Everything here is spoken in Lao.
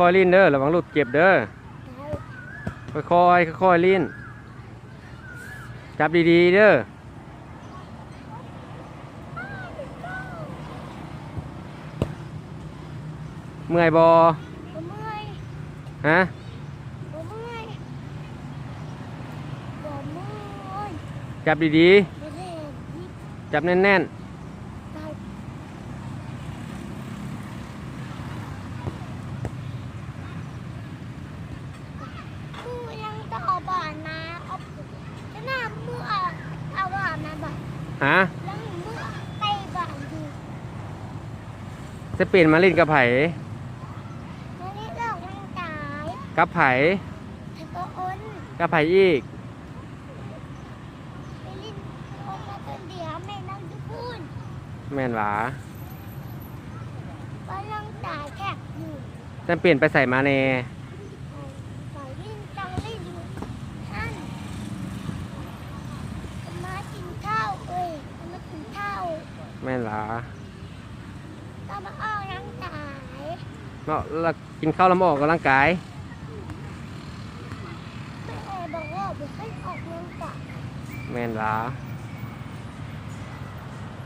ຄ່ອຍຫຼິ້ນເດີ ລະວັງລົດເຈັບເດີ. ຄ່ອຍໆ ຄ່ອຍໆຫຼິ້ນ ຈັບດີໆເດີ. ເມື່ອຍບໍ່? ບໍ່ເມື່ອຍ. ຮະ? ບໍ່ເມື່ອຍ. ບໍ່ເມື່ອຍ. ຈັບດີໆ. ບໍ່ແມ່ນ. ຈັບແໜ້ນໆ. ມື້ຍັງຕໍ່ບ້ານນາ ອອກຈະນຳມື້ອາບນ້ຳບໍ່? ຮະ? ຍັງມື້ໄປບ້ານຢູ່. ສະເປນມາຫຼິ້ນກັບໃຜ? ມາຫຼິ້ນອອກກຳລັງກາຍ. ກັບໃຜ? ກັບປ້າອ້ນ. ກັບໃຜອີກ? ໄປຫຼິ້ນກັບຄົນດຽວ ແມ່ນນັ່ງຢູ່ພຸ້ນ. ແມ່ນຫວາ? ກຳລັງກາຍແທັກຢູ່. ສະເປນໄປໃສມາແນ່? ໄປ ໄປຫຼິ້ນ ຈັ່ງຫຼິ້ນຢູ່ຫັ້ນ. ມາກິນເຂົ້າ ເອີຍ ມາກິນເຂົ້າ. ແມ່ນຫວາ? ກໍມາອອກກຳລັງກາຍ. ເນາະ ລະກິນເຂົ້າລະມາອອກກຳລັງກາຍ. ແມ່ບອກວ່າບໍ່ໃຫ້ອອກກຳລັງກາຍ. ແມ່ນຫວາ?